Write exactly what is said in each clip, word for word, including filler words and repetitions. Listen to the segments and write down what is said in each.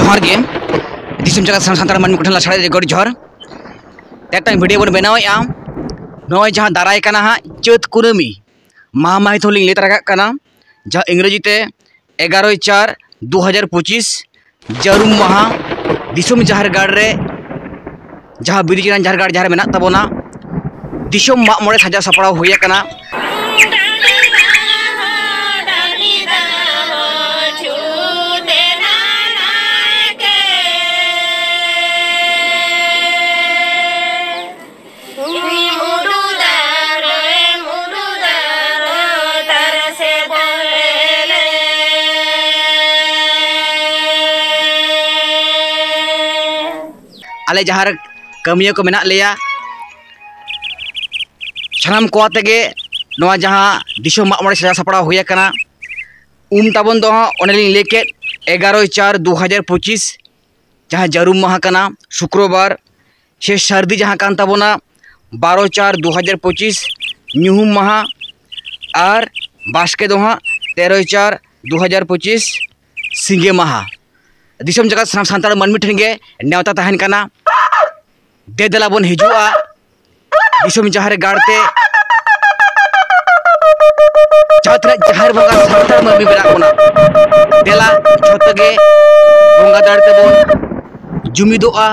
ᱡᱚᱦᱟᱨ ᱜᱮ᱾ ᱫᱤᱥᱚᱢ ᱡᱟᱠᱟᱛ ᱥᱟᱱ-, ᱥᱟᱱᱛᱟᱲ ᱢᱟᱹᱱᱢᱤ ᱠᱚᱴᱷᱮᱱ ᱞᱟᱥᱲᱟ ᱨᱮ ᱜᱚᱰ ᱡᱚᱦᱟᱨ᱾ ᱢᱤᱫᱴᱟᱝ ᱵᱷᱤᱰᱤᱭᱳ ᱵᱚᱱ ᱵᱮᱱᱟᱣᱮᱫᱼᱟ᱾ ᱱᱚᱜᱼᱚᱭ ᱡᱟᱦᱟᱸ ᱫᱟᱨᱟᱭ ᱠᱟᱱᱟ ᱦᱟᱸᱜ ᱪᱟᱹᱛ ᱠᱩᱱᱟᱹᱢᱤ, ᱢᱟᱦᱟ ᱢᱟᱹᱦᱤᱛ ᱦᱚᱸᱞᱤᱧ ᱞᱟᱹᱭ ᱛᱟᱨᱟ ᱠᱟᱜ ᱠᱟᱱᱟ, ᱡᱟᱦᱟᱸ ᱤᱝᱨᱮᱡᱤ ᱛᱮ ᱮᱜᱟᱨᱚᱭ ᱪᱟᱨ ᱫᱩ ᱦᱟᱡᱟᱨ ᱯᱚᱸᱪᱤᱥ, ᱡᱟᱹᱨᱩᱢ ᱢᱟᱦᱟ, ᱫᱤᱥᱚᱢ ᱡᱟᱦᱮᱨ ᱜᱟᱲ ᱨᱮ, ᱡᱟᱦᱟᱸ ᱵᱤᱫᱩ ᱪᱟᱸᱫᱟᱱ ᱡᱟᱦᱮᱨ ᱜᱟᱲ ᱡᱟᱦᱟᱸ ᱨᱮ ᱢᱮᱱᱟᱜ ᱛᱟᱵᱚᱱᱟ, ᱫᱤᱥᱚᱢ ᱢᱟᱜ ᱢᱚᱬᱮ ᱥᱟᱡᱟᱣ ᱥᱟᱯᱲᱟᱣ ᱦᱩᱭ ᱟᱠᱟᱱᱟ᱾ ᱟᱞᱮ ᱡᱟᱦᱟᱸ ᱨᱮ ᱠᱟᱹᱢᱤᱭᱟᱹ ᱠᱚ ᱢᱮᱱᱟᱜ ᱞᱮᱭᱟ, ᱥᱟᱱᱟᱢ ᱠᱚ ᱟᱛᱮ ᱜᱮ ᱱᱚᱣᱟ ᱡᱟᱦᱟᱸ ᱫᱤᱥᱚᱢ ᱢᱟᱜ ᱢᱚᱬᱮ ᱥᱟᱡᱟᱣ ᱥᱟᱯᱲᱟᱣ ᱦᱩᱭ ᱟᱠᱟᱱᱟ᱾ ᱩᱢ ᱛᱟᱵᱚᱱ ᱫᱚ ᱦᱟᱸᱜ ᱚᱱᱮᱞᱤᱧ ᱞᱟᱹᱭ ᱠᱮᱫ, ᱮᱜᱟᱨᱚᱭ ᱪᱟᱨ ᱫᱩ ᱦᱟᱡᱟᱨ ᱯᱚᱸᱪᱤᱥ, ᱡᱟᱦᱟᱸ ᱡᱟᱹᱨᱩᱢ ᱢᱟᱦᱟ ᱠᱟᱱᱟ, ᱥᱩᱠᱨᱚᱵᱟᱨ, ᱥᱮ ᱥᱟᱹᱨᱫᱤ ᱡᱟᱦᱟᱸ ᱠᱟᱱ ᱛᱟᱵᱚᱱᱟ, ᱵᱟᱨᱚ ᱪᱟᱨ ᱫᱩ ᱦᱟᱡᱟᱨ ᱯᱚᱸᱪᱤᱥ, ᱧᱩᱦᱩᱢ ᱢᱟᱦᱟ, ᱟᱨ ᱵᱟᱥᱠᱮ ᱫᱚ ᱦᱟᱸᱜ ᱛᱮᱨᱚᱭ ᱪᱟᱨ ᱫᱩ ᱦᱟᱡᱟᱨ ᱯᱚᱸᱪᱤᱥ, ᱥᱤᱸᱜᱮ ᱢᱟᱦᱟ᱾ ᱫᱤᱥᱚᱢ ᱡᱟᱠᱟᱛ ᱥᱟᱱᱟᱢ ᱥᱟᱱᱛᱟᱲ ᱢᱟᱹᱱᱢᱤ ᱴᱷᱮᱱ ᱜᱮ ᱱᱮᱣᱛᱟ ᱛᱟᱦᱮᱱ ᱠᱟᱱᱟ, ᱫᱮ ᱫᱮᱞᱟ ᱵᱚᱱ ᱦᱤᱡᱩᱜᱼᱟ, ᱫᱤᱥᱚᱢ ᱡᱟᱦᱮᱨ ᱜᱟᱲ ᱛᱮ ᱡᱟᱦᱟᱸ ᱛᱤᱱᱟᱹᱜ ᱡᱟᱦᱮᱨ ᱵᱚᱸᱜᱟ ᱥᱟᱱᱛᱟᱲ ᱢᱟᱹᱱᱢᱤ ᱢᱮᱱᱟᱜ ᱵᱚᱱᱟ, ᱫᱮᱞᱟ ᱡᱷᱚᱛᱚ ᱜᱮ ᱵᱚᱸᱜᱟ ᱫᱟᱲᱮ ᱛᱮᱵᱚᱱ ᱡᱩᱢᱤᱫᱚᱜᱼᱟ,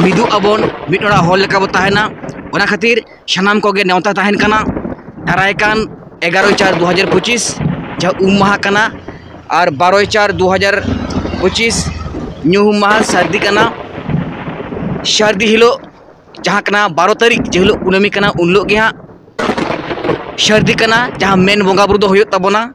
ᱢᱤᱫᱚᱜ ᱟᱵᱚᱱ, ᱢᱤᱫ ᱚᱲᱟᱜ ᱦᱚᱲ ᱞᱮᱠᱟ ᱵᱚ ᱛᱟᱦᱮᱱᱟ᱾ ᱚᱱᱟ ᱠᱷᱟᱹᱛᱤᱨ ᱥᱟᱱᱟᱢ ᱠᱚᱜᱮ ᱱᱮᱣᱛᱟ ᱛᱟᱦᱮᱱ ᱠᱟᱱᱟ, ᱫᱟᱨᱟᱭ ᱠᱟᱱ ᱮᱜᱟᱨᱚᱭ ᱪᱟᱨ ᱫᱩ ᱦᱟᱡᱟᱨ ᱯᱚᱸᱪᱤᱥ, ᱡᱟᱦᱟᱸ ᱩᱢ ᱢᱟᱦᱟ ᱠᱟᱱᱟ, ᱟᱨ ᱵᱟᱨᱚᱭ ᱪᱟᱨ ᱫᱩ ᱦᱟᱡᱟᱨ ᱯᱚᱸᱪᱤᱥ ᱧᱩᱦᱩᱢ ᱢᱟᱦᱟ ᱥᱟᱹᱨᱫᱤ ᱠᱟᱱᱟ᱾ ᱥᱟᱹᱨᱫᱤ ᱦᱤᱞᱳᱜ ᱡᱟᱦᱟᱸ ᱠᱟᱱᱟ ᱵᱟᱨᱚ ᱛᱟᱹᱨᱤᱠᱷ, ᱡᱮ ᱦᱤᱞᱳᱜ ᱠᱩᱱᱟᱹᱢᱤ ᱠᱟᱱᱟ, ᱩᱱ ᱦᱤᱞᱳᱜ ᱜᱮ ᱦᱟᱸᱜ ᱥᱟᱹᱨᱫᱤ ᱠᱟᱱᱟ, ᱡᱟᱦᱟᱸ ᱢᱮᱱ ᱵᱚᱸᱜᱟ ᱵᱩᱨᱩ ᱫᱚ ᱦᱩᱭᱩᱜ ᱛᱟᱵᱚᱱᱟ᱾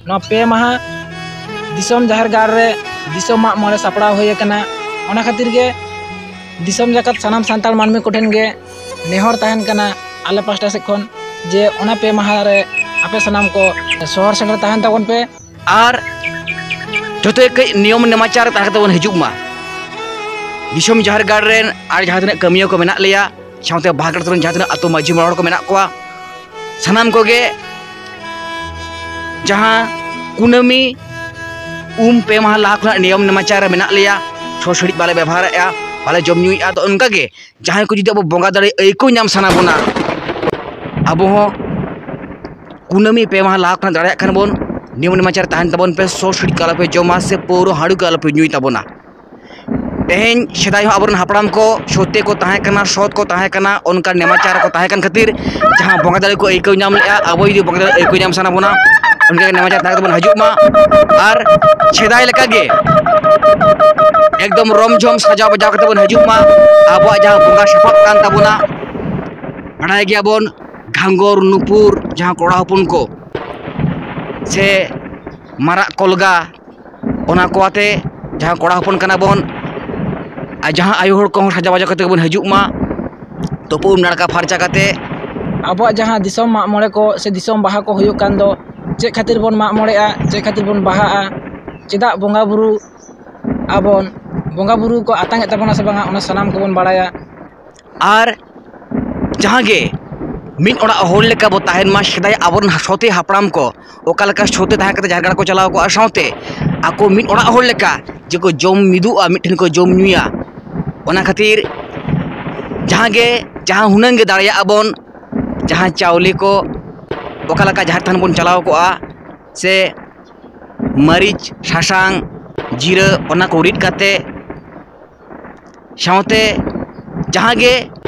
ᱱᱚᱣᱟ ᱯᱮ ᱢᱟᱦᱟ ᱫᱤᱥᱚᱢ ᱡᱟᱦᱮᱨ ᱜᱟᱲ ᱨᱮ ᱫᱤᱥᱚᱢ ᱢᱟᱜ ᱢᱚᱬᱮ ᱥᱟᱯᱲᱟᱣ ᱦᱩᱭ ᱟᱠᱟᱱᱟ᱾ ᱚᱱᱟ ᱠᱷᱟᱹᱛᱤᱨ ᱜᱮ ᱫᱤᱥᱚᱢ ᱡᱟᱠᱟᱛ ᱥᱟᱱᱟᱢ ᱥᱟᱱᱛᱟᱲ ᱢᱟᱹᱱᱢᱤ ᱠᱚᱴᱷᱮᱱ ᱜᱮ ᱱᱮᱦᱚᱨ ᱛᱟᱦᱮᱱ ᱠᱟᱱᱟ ᱟᱞᱮ ᱯᱟᱥᱴᱟ ᱥᱮᱫ ᱠᱷᱚᱱ, ᱡᱮ ᱚᱱᱟ ᱯᱮ ᱢᱟᱦᱟ ᱨᱮ ᱟᱯᱮ ᱥᱟᱱᱟᱢ ᱠᱚ ᱥᱚᱦᱚᱨ ᱥᱮᱴᱮᱨ ᱛᱟᱦᱮᱱ ᱛᱟᱵᱚᱱ ᱯᱮ᱾ ᱟᱨ ᱡᱚᱛᱚ ᱠᱟᱹᱡ ᱱᱤᱭᱚᱢ ᱱᱮᱢᱟᱪᱟᱨ ᱛᱟᱦᱮᱸ ᱠᱟᱛᱮ ᱵᱚᱱ ᱦᱤᱡᱩᱜ ᱢᱟ᱾ ᱫᱤᱥᱚᱢ ᱡᱟᱦᱮᱨ ᱜᱟᱲ ᱨᱮᱱ ᱟᱨ ᱡᱟᱦᱟᱸ ᱛᱤᱱᱟᱹᱜ ᱠᱟᱹᱢᱤᱭᱟᱹ ᱠᱚ ᱢᱮᱱᱟᱜ ᱞᱮᱭᱟ, ᱥᱟᱶᱛᱮ ᱵᱟᱦᱟᱜᱟᱲ ᱨᱮᱱ ᱡᱟᱦᱟᱸ ᱛᱤᱱᱟᱹᱜ ᱟᱹᱛᱩ ᱢᱟᱹᱡᱷᱤ ᱢᱚᱬᱮ ᱦᱚᱲ ᱠᱚ ᱢᱮᱱᱟᱜ ᱠᱚᱣᱟ, ᱥᱟᱱᱟᱢ ᱠᱚᱜᱮ ᱡᱟᱦᱟᱸ ᱠᱩᱱᱟᱹᱢᱤ ᱩᱢ ᱯᱮ ᱢᱟᱦᱟ ᱞᱟᱦᱟ ᱠᱷᱚᱱᱟᱜ ᱱᱤᱭᱚᱢ ᱱᱮᱢᱟᱪᱟᱨ ᱨᱮ ᱢᱮᱱᱟᱜ ᱞᱮᱭᱟ, ᱥᱚ ᱥᱤᱬᱤᱡ ᱵᱟᱞᱮ ᱵᱮᱵᱚᱦᱟᱨᱮᱫᱼᱟ, ᱵᱟᱞᱮ ᱡᱚᱢ ᱧᱩᱭᱮᱫᱼᱟ᱾ ᱛᱚ ᱚᱱᱠᱟᱜᱮ ᱡᱟᱦᱟᱸᱭ ᱠᱚ ᱡᱩᱫᱤ ᱟᱵᱚ ᱵᱚᱸᱜᱟ ᱫᱟᱲᱮ ᱟᱹᱭᱠᱟᱹᱣ ᱧᱟᱢ ᱥᱟᱱᱟ ᱵᱚᱱᱟ, ᱟᱵᱚ ᱦᱚᱸ ᱠᱩᱱᱟᱹᱢᱤ ᱯᱮ ᱢᱟᱦᱟ ᱞᱟᱦᱟ ᱠᱷᱚᱱᱟᱜ ᱫᱟᱲᱮᱭᱟᱜ ᱠᱷᱟᱱ ᱵᱚᱱ ᱱᱤᱭᱚᱢ ᱱᱮᱢᱟᱪᱟᱨ ᱛᱟᱦᱮᱱ ᱛᱟᱵᱚᱱ ᱯᱮ, ᱥᱚ ᱥᱤᱬᱤᱡ ᱠᱚ ᱟᱞᱚᱯᱮ ᱡᱚᱢᱟ ᱥᱮ ᱯᱟᱹᱣᱨᱟᱹ ᱦᱟᱺᱰᱤ ᱠᱚ ᱟᱞᱚᱯᱮ ᱧᱩᱭ ᱛᱟᱵᱚᱱᱟ᱾ ᱛᱮᱦᱮᱧ ᱥᱮᱫᱟᱭ ᱦᱚᱸ ᱟᱵᱚᱨᱮᱱ ᱦᱟᱯᱲᱟᱢ ᱠᱚ ᱥᱚᱛᱮ ᱠᱚ ᱛᱟᱦᱮᱸ ᱠᱟᱱᱟ, ᱥᱚᱛ ᱠᱚ ᱛᱟᱦᱮᱸ ᱠᱟᱱᱟ, ᱚᱱᱠᱟ ᱱᱮᱢᱟᱪᱟᱨ ᱠᱚ ᱛᱟᱦᱮᱸ ᱠᱟᱱ ᱠᱷᱟᱹᱛᱤᱨ ᱡᱟᱦᱟᱸ ᱵᱚᱸᱜᱟ ᱫᱟᱲᱮ ᱠᱚ ᱟᱹᱭᱠᱟᱹᱣ ᱧᱟᱢ ᱞᱮᱜᱼᱟ, ᱟᱵᱚ ᱡᱩᱫᱤ ᱵᱚᱸᱜᱟ ᱫᱟᱲᱮ ᱟᱹᱭᱠᱟᱹᱣ ᱧᱟᱢ ᱥᱟᱱᱟ ᱵᱚᱱᱟ, ᱚᱱᱠᱟ ᱜᱮ ᱱᱮᱢᱟᱪᱟᱨ ᱛᱟᱦᱮᱸ ᱠᱟᱛᱮ ᱵᱚᱱ ᱦᱤᱡᱩᱜ ᱢᱟ᱾ ᱟᱨ ᱥᱮᱫᱟᱭ ᱞᱮᱠᱟᱜᱮ ᱮᱠᱫᱚᱢ ᱨᱚᱢ ᱡᱷᱚᱢ ᱥᱟᱡᱟᱣ ᱵᱟᱡᱟᱣ ᱠᱟᱛᱮ ᱵᱚᱱ ᱦᱤᱡᱩᱜ ᱢᱟ᱾ ᱟᱵᱚᱣᱟᱜ ᱡᱟᱦᱟᱸ ᱵᱚᱸᱜᱟ ᱥᱟᱯᱟᱵ ᱠᱟᱱ ᱛᱟᱵᱚᱱᱟ, ᱵᱟᱲᱟᱭ ᱜᱮᱭᱟᱵᱚᱱ, ᱜᱷᱟᱸᱜᱚᱨ ᱱᱩᱯᱩᱨ ᱡᱟᱦᱟᱸ ᱠᱚᱲᱟ ᱦᱚᱯᱚᱱ ᱠᱚ ᱥᱮ ᱢᱟᱨᱟᱜ ᱠᱚᱞᱜᱟ, ᱚᱱᱟ ᱠᱚ ᱟᱛᱮ ᱡᱟᱦᱟᱸ ᱠᱚᱲᱟ ᱦᱚᱯᱚᱱ ᱠᱟᱱᱟ ᱵᱚᱱ, ᱟᱨ ᱡᱟᱦᱟᱸ ᱟᱭᱳ ᱦᱚᱲ ᱠᱚᱦᱚᱸ ᱥᱟᱡᱟᱣ ᱵᱟᱡᱟᱣ ᱠᱟᱛᱮ ᱵᱚᱱ ᱦᱤᱡᱩᱜ ᱢᱟ, ᱛᱩᱯᱩ ᱩᱢ ᱱᱟᱲᱠᱟ ᱯᱷᱟᱨᱪᱟ ᱠᱟᱛᱮ᱾ ᱟᱵᱚᱣᱟᱜ ᱡᱟᱦᱟᱸ ᱫᱤᱥᱚᱢ ᱢᱟᱜ ᱢᱚᱬᱮ ᱠᱚ ᱥᱮ ᱫᱤᱥᱚᱢ ᱵᱟᱦᱟ ᱠᱚ ᱦᱩᱭᱩᱜ ᱠᱟᱱ ᱫᱚ, ᱪᱮᱫ ᱠᱷᱟᱹᱛᱤᱨ ᱵᱚᱱ ᱢᱟᱜ ᱢᱚᱬᱮᱜᱼᱟ, ᱪᱮᱫ ᱠᱷᱟᱹᱛᱤᱨ ᱵᱚᱱ ᱵᱟᱦᱟᱜᱼᱟ, ᱪᱮᱫᱟᱜ ᱵᱚᱸᱜᱟ ᱵᱩᱨᱩ ᱟᱵᱚᱱ, ᱵᱚᱸᱜᱟ ᱵᱩᱨᱩ ᱠᱚ ᱟᱛᱟᱝ ᱮᱫ ᱛᱟᱵᱚᱱᱟ ᱥᱮ ᱵᱟᱝᱟ, ᱚᱱᱟ ᱥᱟᱱᱟᱢ ᱠᱚᱵᱚᱱ ᱵᱟᱲᱟᱭᱟ᱾ ᱟᱨ ᱡᱟᱦᱟᱸ ᱜᱮ ᱢᱤᱫ ᱚᱲᱟᱜ ᱦᱚᱲ ᱞᱮᱠᱟ ᱵᱚ ᱛᱟᱦᱮᱱ ᱢᱟ᱾ ᱥᱮᱫᱟᱭ ᱟᱵᱚᱨᱮᱱ ᱥᱚᱛᱮ ᱦᱟᱯᱲᱟᱢ ᱠᱚ ᱚᱠᱟ ᱞᱮᱠᱟ ᱥᱚᱛᱮ ᱛᱟᱦᱮᱸ ᱠᱟᱛᱮ ᱡᱟᱦᱮᱨ ᱜᱟᱲ ᱠᱚ ᱪᱟᱞᱟᱣ ᱠᱚᱜᱼᱟ, ᱥᱟᱶᱛᱮ ᱟᱠᱚ ᱢᱤᱫ ᱚᱲᱟᱜ ᱦᱚᱲ ᱞᱮᱠᱟ ᱡᱮ ᱠᱚ ᱡᱚᱢ ᱢᱤᱫᱚᱜᱼᱟ, ᱢᱤᱫ ᱴᱷᱮᱱ ᱠᱚ ᱡᱚᱢ ᱧᱩᱭᱟ᱾ ᱚᱱᱟ ᱠᱷᱟᱹᱛᱤᱨ ᱡᱟᱦᱟᱸ ᱜᱮ, ᱡᱟᱦᱟᱸ ᱦᱩᱱᱟᱹᱝ ᱜᱮ ᱫᱟᱲᱮᱭᱟᱜᱼᱟ ᱵᱚᱱ, ᱡᱟᱦᱟᱸ ᱪᱟᱣᱞᱮ ᱠᱚ ᱚᱠᱟ ᱞᱮᱠᱟ ᱡᱟᱦᱮᱨ ᱛᱷᱟᱱ ᱵᱚᱱ ᱪᱟᱞᱟᱣ ᱠᱚᱜᱼᱟ, ᱥᱮ ᱢᱟᱹᱨᱤᱪ, ᱥᱟᱥᱟᱝ, ᱡᱤᱨᱟᱹ, ᱚᱱᱟ ᱠᱚ ᱨᱤᱫ ᱠᱟᱛᱮ, ᱥᱟᱶᱛᱮ ᱡᱟᱦᱟᱸ ᱜᱮ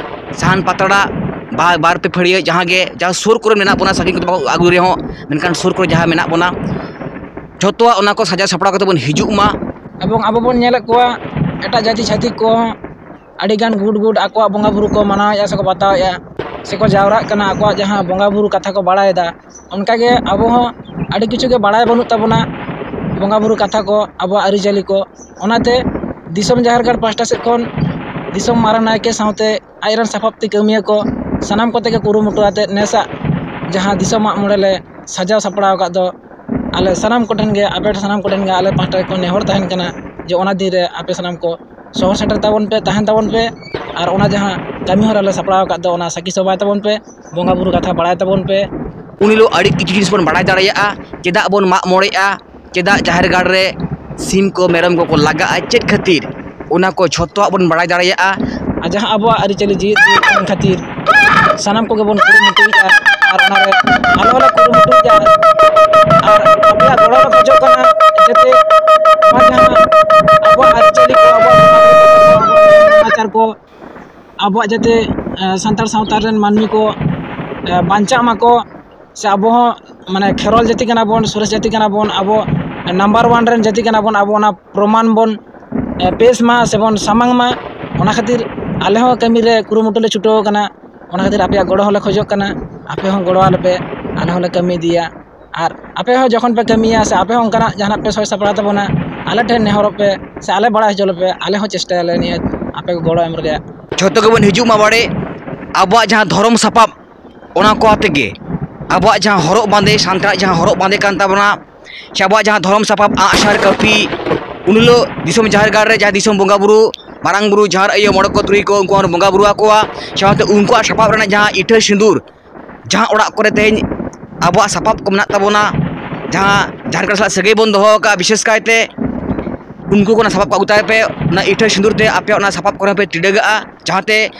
ᱥᱟᱦᱟᱱ ᱯᱟᱛᱲᱟ ᱵᱟ ᱵᱟᱨ ᱯᱮ ᱯᱷᱟᱹᱲᱤᱭᱟᱹ, ᱡᱟᱦᱟᱸ ᱜᱮ, ᱡᱟᱦᱟᱸ ᱥᱩᱨ ᱠᱚᱨᱮ ᱢᱮᱱᱟᱜ ᱵᱚᱱᱟ, ᱥᱟᱺᱜᱤᱧ ᱠᱚᱫᱚ ᱵᱟᱵᱚ ᱟᱹᱜᱩᱭ ᱨᱮᱦᱚᱸ, ᱢᱮᱱᱠᱷᱟᱱ ᱥᱩᱨ ᱠᱚᱨᱮ ᱡᱟᱦᱟᱸ ᱢᱮᱱᱟᱜ ᱵᱚᱱᱟ, ᱡᱷᱚᱛᱚᱣᱟᱜ ᱚᱱᱟ ᱠᱚ ᱥᱟᱡᱟᱣ ᱥᱟᱯᱲᱟᱣ ᱠᱟᱛᱮ ᱵᱚᱱ ᱦᱤᱡᱩᱜ ᱢᱟ᱾ ᱮᱵᱚᱝ ᱟᱵᱚ ᱵᱚᱱ ᱧᱮᱞᱮᱫ ᱠᱚᱣᱟ, ᱮᱴᱟᱜ ᱡᱟᱹᱛᱤ ᱪᱷᱟᱹᱛᱤᱠ ᱠᱚᱦᱚᱸ ᱟᱹᱰᱤᱜᱟᱱ ᱜᱩᱰ ᱜᱩᱰ ᱟᱠᱚᱣᱟᱜ ᱵᱚᱸᱜᱟ ᱵᱩᱨᱩ ᱠᱚ ᱢᱟᱱᱟᱣᱮᱫᱼᱟ ᱥᱮᱠᱚ ᱵᱟᱛᱟᱣᱮᱫᱼᱟ, ᱥᱮᱠᱚ ᱡᱟᱣᱨᱟᱜ ᱠᱟᱱᱟ, ᱟᱠᱚᱣᱟᱜ ᱡᱟᱦᱟᱸ ᱵᱚᱸᱜᱟ ᱵᱩᱨᱩ ᱠᱟᱛᱷᱟ ᱠᱚ ᱵᱟᱲᱟᱭᱮᱫᱟ᱾ ᱚᱱᱠᱟᱜᱮ ᱟᱵᱚ ᱦᱚᱸ ᱟᱹᱰᱤ ᱠᱤᱪᱷᱩ ᱜᱮ ᱵᱟᱲᱟᱭ ᱵᱟᱹᱱᱩᱜ ᱛᱟᱵᱚᱱᱟ, ᱵᱚᱸᱜᱟ ᱵᱩᱨᱩ ᱠᱟᱛᱷᱟ ᱠᱚ, ᱟᱵᱚᱣᱟᱜ ᱟᱹᱨᱤᱪᱟᱹᱞᱤ ᱠᱚ᱾ ᱚᱱᱟᱛᱮ ᱫᱤᱥᱚᱢ ᱡᱟᱦᱮᱨ ᱜᱟᱲ ᱯᱟᱥᱴᱟ ᱥᱮᱫ ᱠᱷᱚᱱ ᱫᱤᱥᱚᱢ ᱢᱟᱨᱟᱝ ᱱᱟᱭᱠᱮ ᱥᱟᱶᱛᱮ ᱟᱡᱨᱮᱱ ᱥᱟᱯᱟᱵ ᱛᱮ ᱠᱟᱹᱢᱤᱭᱟᱹ ᱠᱚ ᱥᱟᱱᱟᱢ ᱠᱚᱛᱮ ᱜᱮ ᱠᱩᱨᱩᱢᱩᱴᱩ ᱟᱛᱮ ᱱᱮᱥᱟᱜ ᱡᱟᱦᱟᱸ ᱫᱤᱥᱚᱢ ᱢᱟᱜ ᱢᱚᱬᱮ ᱞᱮ ᱥᱟᱡᱟᱣ ᱥᱟᱯᱲᱟᱣ ᱟᱠᱟᱫ ᱫᱚ, ᱟᱞᱮ ᱥᱟᱱᱟᱢ ᱠᱚᱴᱷᱮᱱ ᱜᱮ, ᱟᱯᱮ ᱥᱟᱱᱟᱢ ᱠᱚᱴᱷᱮᱱ ᱜᱮ ᱟᱞᱮ ᱯᱟᱦᱴᱟ ᱠᱷᱚᱱ ᱱᱮᱦᱚᱨ ᱛᱟᱦᱮᱱ ᱠᱟᱱᱟ ᱡᱮ ᱚᱱᱟ ᱫᱤᱱ ᱨᱮ ᱟᱯᱮ ᱥᱟᱱᱟᱢ ᱠᱚ ᱥᱚᱦᱚᱨ ᱥᱮᱴᱮᱨ ᱛᱟᱵᱚᱱ ᱯᱮ, ᱛᱟᱦᱮᱱ ᱛᱟᱵᱚᱱ ᱯᱮ᱾ ᱟᱨ ᱚᱱᱟ ᱡᱟᱦᱟᱸ ᱠᱟᱹᱢᱤ ᱦᱚᱨᱟ ᱞᱮ ᱥᱟᱯᱲᱟᱣ ᱟᱠᱟᱫ ᱫᱚ, ᱚᱱᱟ ᱥᱟᱹᱠᱷᱤ ᱥᱚᱵᱷᱟᱭ ᱛᱟᱵᱚᱱ ᱯᱮ, ᱵᱚᱸᱜᱟ ᱵᱩᱨᱩ ᱠᱟᱛᱷᱟ ᱵᱟᱲᱟᱭ ᱛᱟᱵᱚᱱ ᱯᱮ᱾ ᱩᱱ ᱦᱤᱞᱳᱜ ᱟᱹᱰᱤ ᱠᱤᱪᱷᱩ ᱡᱤᱱᱤᱥ ᱵᱚᱱ ᱵᱟᱲᱟᱭ ᱫᱟᱲᱮᱭᱟᱜᱼᱟ, ᱪᱮᱫᱟᱜ ᱵᱚᱱ ᱢᱟᱜ ᱢᱚᱬᱮᱜᱼᱟ, ᱪᱮᱫᱟᱜ ᱡᱟᱦᱮᱨ ᱜᱟᱲ ᱨᱮ ᱥᱤᱢ ᱠᱚ ᱢᱮᱨᱚᱢ ᱠᱚᱠᱚ ᱞᱟᱜᱟᱜᱼᱟ, ᱪᱮᱫ ᱠᱷᱟᱹᱛᱤᱨ, ᱚᱱᱟ ᱠᱚ ᱡᱷᱚᱛᱚᱣᱟᱜ ᱵᱚᱱ ᱵᱟᱲᱟᱭ ᱫᱟᱲᱮᱭᱟᱜᱼᱟ᱾ ᱟᱨ ᱡᱟᱦᱟᱸ ᱟᱵᱚᱣᱟᱜ ᱟᱹᱨᱤᱪᱟᱹᱞᱤ ᱡᱤᱣᱤᱫ ᱡᱤᱭᱟᱹᱲ ᱠᱟᱱ ᱠᱷᱟᱹᱛᱤᱨ ᱥᱟᱱᱟᱢ ᱠᱚᱜᱮ ᱵᱚᱱ ᱠᱩᱨᱩᱢᱩᱴᱩᱭᱮᱫᱼᱟ, ᱟᱨ ᱚᱱᱟᱨᱮ ᱟᱞᱮ ᱦᱚᱸᱞᱮ ᱠᱩᱨᱩᱢᱩᱴᱩᱭᱮᱫᱼᱟ᱾ ᱟᱨ ᱟᱯᱮᱭᱟᱜ ᱜᱚᱲᱚ ᱞᱮ ᱠᱷᱚᱡᱚᱜ ᱠᱟᱱᱟ, ᱡᱟᱛᱮ ᱱᱚᱣᱟ ᱡᱟᱦᱟᱸ ᱟᱵᱚᱣᱟᱜ ᱟᱹᱨᱤᱪᱟᱹᱞᱤ ᱠᱚ, ᱟᱵᱚᱣᱟᱜ ᱥᱚᱢᱟᱡᱽ ᱠᱚ, ᱟᱵᱚᱣᱟᱜ ᱞᱟᱠᱪᱟᱨ ᱠᱚ, ᱟᱵᱚᱣᱟᱜ ᱡᱟᱛᱮ, ᱮ, ᱥᱟᱱᱛᱟᱲ ᱥᱟᱶᱛᱟ ᱨᱮᱱ ᱢᱟᱹᱱᱢᱤ ᱠᱚ, ᱮ, ᱵᱟᱧᱪᱟᱜ ᱢᱟᱠᱚ, ᱥᱮ ᱟᱵᱚ ᱦᱚᱸ, ᱢᱟᱱᱮ, ᱠᱷᱮᱨᱣᱟᱞ ᱡᱟᱹᱛᱤ ᱠᱟᱱᱟ ᱵᱚᱱ, ᱥᱚᱨᱮᱥ ᱡᱟᱹᱛᱤ ᱠᱟᱱᱟ ᱵᱚᱱ, ᱟᱵᱚ ᱱᱟᱢᱵᱟᱨ ᱚᱣᱟᱱ ᱨᱮᱱ ᱡᱟᱹᱛᱤ ᱠᱟᱱᱟ ᱵᱚᱱ, ᱟᱵᱚ ᱚᱱᱟ ᱯᱨᱚᱢᱟᱱ ᱵᱚᱱ, ᱮ, ᱯᱮᱥ ᱢᱟ ᱥᱮᱵᱚᱱ ᱥᱟᱢᱟᱝ ᱢᱟ᱾ ᱚᱱᱟ ᱠᱷᱟᱹᱛᱤᱨ ᱟᱞᱮ ᱦᱚᱸ ᱠᱟᱹᱢᱤ ᱨᱮ ᱠᱩᱨᱩᱢᱩᱴᱩ ᱞᱮ ᱪᱷᱩᱴᱟᱹᱣ ᱟᱠᱟᱱᱟ᱾ ᱚᱱᱟ ᱠᱷᱟᱹᱛᱤᱨ ᱟᱯᱮᱭᱟᱜ ᱜᱚᱲᱚ ᱦᱚᱸᱞᱮ ᱠᱷᱚᱡᱚᱜ ᱠᱟᱱᱟ, ᱟᱯᱮ ᱦᱚᱸ ᱜᱚᱲᱚ ᱟᱞᱮ ᱯᱮ, ᱟᱞᱮ ᱦᱚᱸᱞᱮ ᱠᱟᱹᱢᱤ ᱤᱫᱤᱭᱟ᱾ ᱟᱨ ᱟᱯᱮ ᱦᱚᱸ ᱡᱚᱠᱷᱚᱱ ᱯᱮ ᱠᱟᱹᱢᱤᱭᱟ ᱥᱮ ᱟᱯᱮ ᱦᱚᱸ ᱚᱱᱠᱟᱱᱟᱜ ᱡᱟᱦᱟᱱᱟᱜ ᱯᱮ ᱥᱚᱭ ᱥᱟᱯᱲᱟᱣ ᱛᱟᱵᱚᱱᱟ, ᱟᱞᱮ ᱴᱷᱮᱱ ᱱᱮᱦᱚᱨᱚᱜ ᱯᱮ ᱥᱮ ᱟᱞᱮ ᱵᱟᱲᱟᱭ ᱦᱚᱪᱚ ᱞᱮᱯᱮ, ᱟᱞᱮ ᱦᱚᱸ ᱪᱮᱥᱴᱟᱭᱟᱞᱮ ᱱᱤᱭᱟᱹ ᱟᱯᱮ ᱠᱚ ᱜᱚᱲᱚ ᱮᱢ ᱨᱮᱭᱟᱜ᱾ ᱡᱷᱚᱛᱚ ᱜᱮᱵᱚᱱ ᱦᱤᱡᱩᱜ ᱢᱟ ᱵᱟᱲᱮ, ᱟᱵᱚᱣᱟᱜ ᱡᱟᱦᱟᱸ ᱫᱷᱚᱨᱚᱢ ᱥᱟᱯᱟᱵ, ᱚᱱᱟ ᱠᱚ ᱟᱛᱮ ᱜᱮ ᱟᱵᱚᱣᱟᱜ ᱡᱟᱦᱟᱸ ᱦᱚᱨᱚᱜ ᱵᱟᱸᱫᱮ, ᱥᱟᱱᱛᱟᱲᱟᱜ ᱡᱟᱦᱟᱸ ᱦᱚᱨᱚᱜ ᱵᱟᱸᱫᱮ ᱠᱟᱱ ᱛᱟᱵᱚᱱᱟ, ᱥᱮ ᱟᱵᱚᱣᱟᱜ ᱡᱟᱦᱟᱸ ᱫᱷᱚᱨᱚᱢ ᱥᱟᱯᱟᱵ, ᱟᱸᱜᱼᱥᱟᱨ, ᱠᱟᱹᱯᱤ, ᱩᱱ ᱦᱤᱞᱳᱜ ᱫᱤᱥᱚᱢ ᱡᱟᱦᱮᱨ ᱜᱟᱲ ᱨᱮ ᱡᱟᱦᱟᱸ ᱫᱤᱥᱚᱢ ᱵᱚᱸᱜᱟ ᱵᱩᱨᱩ, ᱢᱟᱨᱟᱝ ᱵᱩᱨᱩ, ᱡᱟᱦᱮᱨ ᱟᱭᱳ, ᱢᱚᱬᱮ ᱠᱚ ᱛᱩᱨᱩᱭ ᱠᱚ, ᱩᱱᱠᱩ ᱦᱚᱸ ᱵᱚᱸᱜᱟ ᱵᱩᱨᱩ ᱟᱠᱚᱣᱟ᱾ ᱥᱟᱶᱛᱮ ᱩᱱᱠᱩᱣᱟᱜ ᱥᱟᱯᱟᱵ ᱨᱮᱱᱟᱜ ᱡᱟᱦᱟᱸ ᱤᱴᱷᱟᱹ ᱥᱤᱸᱫᱩᱨ, ᱡᱟᱦᱟᱸ ᱚᱲᱟᱜ ᱠᱚᱨᱮ ᱛᱮᱦᱮᱧ ᱟᱵᱚᱣᱟᱜ ᱥᱟᱯᱟᱵ ᱠᱚ ᱢᱮᱱᱟᱜ ᱛᱟᱵᱚᱱᱟ, ᱡᱟᱦᱟᱸ ᱡᱟᱦᱮᱨ ᱜᱟᱲ ᱥᱟᱞᱟᱜ ᱥᱟᱹᱜᱟᱹᱭ ᱵᱚᱱ ᱫᱚᱦᱚ ᱟᱠᱟᱫᱼᱟ, ᱵᱤᱥᱮᱥ ᱠᱟᱭᱛᱮ ᱩᱱᱠᱩ ᱠᱚ ᱚᱱᱟ ᱥᱟᱯᱟᱵ ᱠᱚ ᱟᱹᱜᱩ ᱛᱟᱭ ᱯᱮ, ᱚᱱᱟ ᱤᱴᱷᱟᱹ ᱥᱤᱸᱫᱩᱨ ᱛᱮ ᱟᱯᱮ ᱚᱱᱟ ᱥᱟᱯᱟᱵ ᱠᱚᱨᱮ ᱯᱮ ᱴᱤᱰᱟᱹᱜᱟᱜᱼᱟ, ᱡᱟᱦᱟᱸᱛᱮ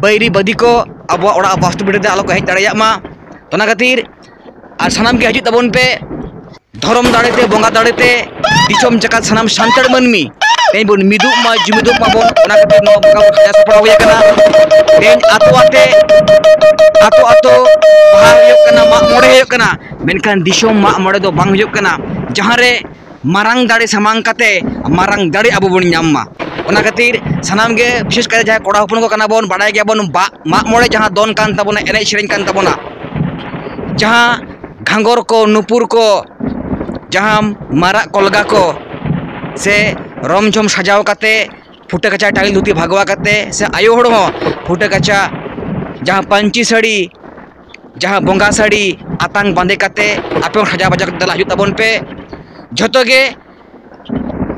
ᱵᱟᱹᱭᱨᱤ ᱵᱟᱹᱫᱤ ᱠᱚ ᱟᱵᱚᱣᱟᱜ ᱚᱲᱟᱜ ᱵᱟᱥᱛᱩ ᱵᱤᱰᱟᱹ ᱛᱮ ᱟᱞᱚ ᱠᱚ ᱦᱮᱡ ᱫᱟᱲᱮᱭᱟᱜ ᱢᱟ᱾ ᱚᱱᱟ ᱠᱷᱟᱹᱛᱤᱨ ᱟᱨ ᱥᱟᱱᱟᱢ ᱜᱮ ᱦᱤᱡᱩᱜ ᱛᱟᱵᱚᱱ ᱯᱮ, ᱫᱷᱚᱨᱚᱢ ᱫᱟᱲᱮ ᱛᱮ, ᱵᱚᱸᱜᱟ ᱫᱟᱲᱮ ᱛᱮ, ᱫᱤᱥᱚᱢ ᱡᱟᱠᱟᱛ ᱥᱟᱱᱟᱢ ᱥᱟᱱᱛᱟᱲ ᱢᱟᱹᱱᱢᱤ ᱛᱮᱦᱮᱧ ᱵᱚᱱ ᱢᱤᱫᱚᱜ ᱢᱟ, ᱡᱩᱢᱤᱫᱚᱜ ᱢᱟᱵᱚᱱ᱾ ᱚᱱᱟ ᱠᱷᱟᱹᱛᱤᱨ ᱱᱚᱣᱟ ᱵᱚᱸᱜᱟ ᱵᱩᱨᱩ ᱥᱟᱡᱟᱣ ᱥᱟᱯᱲᱟᱣ ᱦᱩᱭ ᱟᱠᱟᱱᱟ᱾ ᱛᱮᱦᱮᱧ ᱟᱛᱳ ᱟᱛᱮ, ᱟᱛᱳ ᱟᱛᱳ ᱵᱟᱦᱟ ᱦᱩᱭᱩᱜ ᱠᱟᱱᱟ, ᱢᱟᱜ ᱢᱚᱬᱮ ᱦᱩᱭᱩᱜ ᱠᱟᱱᱟ, ᱢᱮᱱᱠᱷᱟᱱ ᱫᱤᱥᱚᱢ ᱢᱟᱜ ᱢᱚᱬᱮ ᱫᱚ ᱵᱟᱝ ᱦᱩᱭᱩᱜ ᱠᱟᱱᱟ, ᱡᱟᱦᱟᱸ ᱨᱮ ᱢᱟᱨᱟᱝ ᱫᱟᱲᱮ ᱥᱟᱢᱟᱝ ᱠᱟᱛᱮ ᱢᱟᱨᱟᱝ ᱫᱟᱲᱮ ᱟᱵᱚ ᱵᱚᱱ ᱧᱟᱢ ᱢᱟ᱾ ᱚᱱᱟ ᱠᱷᱟᱹᱛᱤᱨ ᱥᱟᱱᱟᱢ ᱜᱮ, ᱵᱤᱥᱮᱥ ᱠᱟᱭᱛᱮ ᱡᱟᱦᱟᱸᱭ ᱠᱚᱲᱟ ᱦᱚᱯᱚᱱ ᱠᱚ ᱠᱟᱱᱟ ᱵᱚᱱ, ᱵᱟᱲᱟᱭ ᱜᱮᱭᱟᱵᱚᱱ, ᱵᱟ-, ᱢᱟᱜ ᱢᱚᱬᱮ ᱡᱟᱦᱟᱸ ᱫᱚᱱ ᱠᱟᱱ ᱛᱟᱵᱚᱱᱟ, ᱮᱱᱮᱡ ᱥᱮᱨᱮᱧ ᱠᱟᱱ ᱛᱟᱵᱚᱱᱟ, ᱡᱟᱦᱟᱸ ᱜᱷᱟᱸᱜᱚᱨ ᱠᱚ, ᱱᱩᱯᱩᱨ ᱠᱚ, ᱡᱟᱦᱟᱸ ᱢᱟᱨᱟᱜ ᱠᱚᱞᱜᱟ ᱠᱚ ᱥᱮ ᱨᱚᱢ ᱡᱷᱚᱢ ᱥᱟᱡᱟᱣ ᱠᱟᱛᱮ ᱯᱷᱩᱴᱟᱹ ᱠᱟᱪᱟ ᱴᱟᱭᱤᱞ ᱫᱷᱩᱛᱤ ᱵᱷᱟᱜᱚᱣᱟ ᱠᱟᱛᱮ, ᱥᱮ ᱟᱭᱳ ᱦᱚᱲ ᱦᱚᱸ ᱯᱷᱩᱴᱟᱹ ᱠᱟᱪᱟ, ᱡᱟᱦᱟᱸ ᱯᱟᱹᱧᱪᱤ ᱥᱟᱹᱲᱤ, ᱡᱟᱦᱟᱸ ᱵᱚᱸᱜᱟ ᱥᱟᱹᱲᱤ ᱟᱛᱟᱝ ᱵᱟᱸᱫᱮ ᱠᱟᱛᱮ, ᱟᱯᱮ ᱦᱚᱸ ᱥᱟᱡᱟᱣ ᱵᱟᱡᱟᱣ ᱠᱟᱛᱮ ᱫᱮᱞᱟ ᱦᱤᱡᱩᱜ ᱛᱟᱵᱚᱱ ᱯᱮ᱾ ᱡᱷᱚᱛᱚ ᱜᱮ